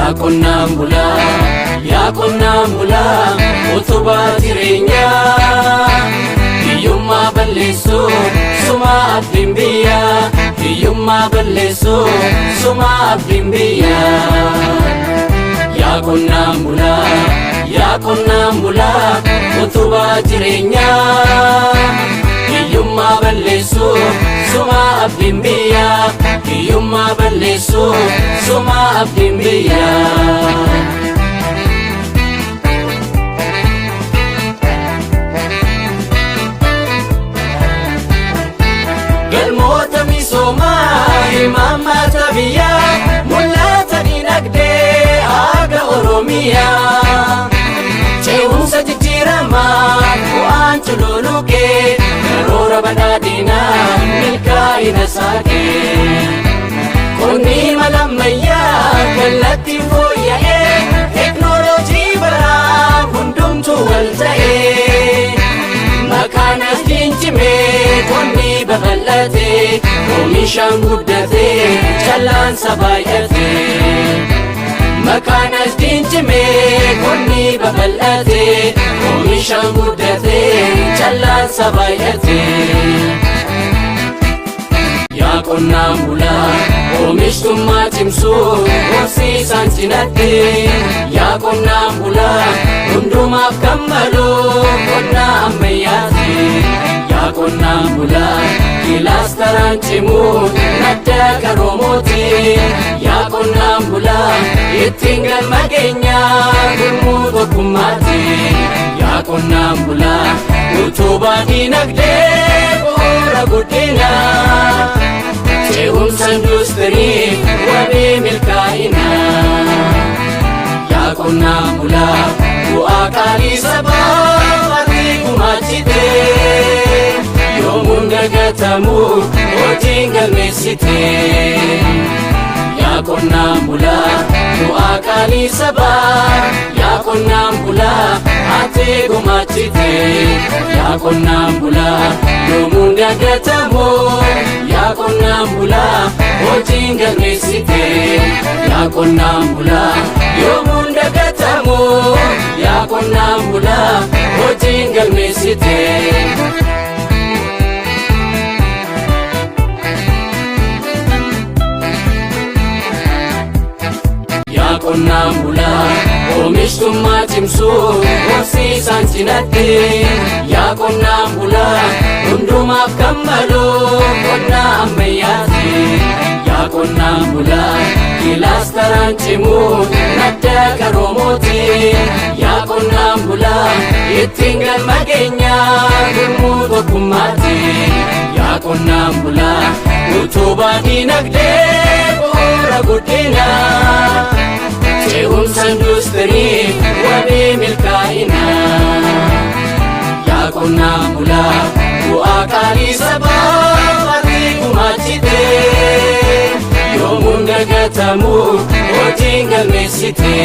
Yaa qonnaan bulaa, yaa qonnaan bulaa, utubaa jireenyaa. Hiyyummaa balleessuu, sumaa abdiin biyyaa. Hiyyummaa balleessuu, sumaa abdiin biyyaa. Yaa qonnaan bulaa, yaa qonnaan bulaa, utubaa jireenyaa. Hiyyummaa balleessuu, sumaa abdiin biyyaa. Hiyyummaa balleessuu, sumaa abdiin biyyaa. Galmoota misoomaa imaammata biyyaa mul'ata dinagdee haga Oromiyaa. Ce'umsa jijjiiramaa bu'aan cululuqee karoora badhaadhinaa milkaa'ina saaqee. Qonni mala ammayyaa kallattiin fooyya'ee teeknooloojii baraa hundumtuu wal ta'ee. Maqaan asdiin cimee qonni babal'atee oomishaan guddatee callaansa baay'atee. Maqaan asdiin cimee qonni babal'atee oomishaan guddatee callaansa baay'atee. Yaa qonnaan bulaa oomishtummaa cimsuu horsiisaan cinatti. Yaa qonnaan bulaa hundumaaf kan malu qonna ammayyaati. Yaa qonnaan bulaa kilaastaraan cimuu madda qaroomooti. Yaa qonnaan bulaa ittiin galma keenyaa gurmuu tokkummaati. Yaa qonnaan bulaa utubaa dinagdee bu'uura guddinaa. Ce'umsa industirii wabii milkaa'inaa. Yaa qonnaan bulaa bu'aa qaalii sabaa ati gumaachite. Yoomuun dagatamu hojiin galmeessite. Yaa qonnaan bulaa bu'aa qaalii sabaa yaa qonnaan bulaa ati gumaachite. Yaa qonnaan bulaa yoomuun dagatamu yaa qonnaan bulaa hojiin galmeessite. Yaa qonnaan bulaa yoomuun dagatamu yaa qonnaan bulaa hojiin galmeessite. Yaa qonnaan bulaa oomishtummaa cimsuu horsiisaan cinatti. Yaa qonnaan bulaa hundumaaf kan malu qonna ammayyaati. Yaa qonnaan bulaa kilaastaraan cimuu madda qaroomooti. Yaa qonnaan bulaa ittiin galma keenyaa gurmuu tokkummaati. Yaa qonnaan bulaa utubaa dinagdee bu'uura guddinaa. Ce'umsa industirii wabii milkaa'inaa. Yaa qonnaan bulaa bu'aa qaalii sabaa ati gumaachite. Yoomuun dagatamu hojiin galmeessite.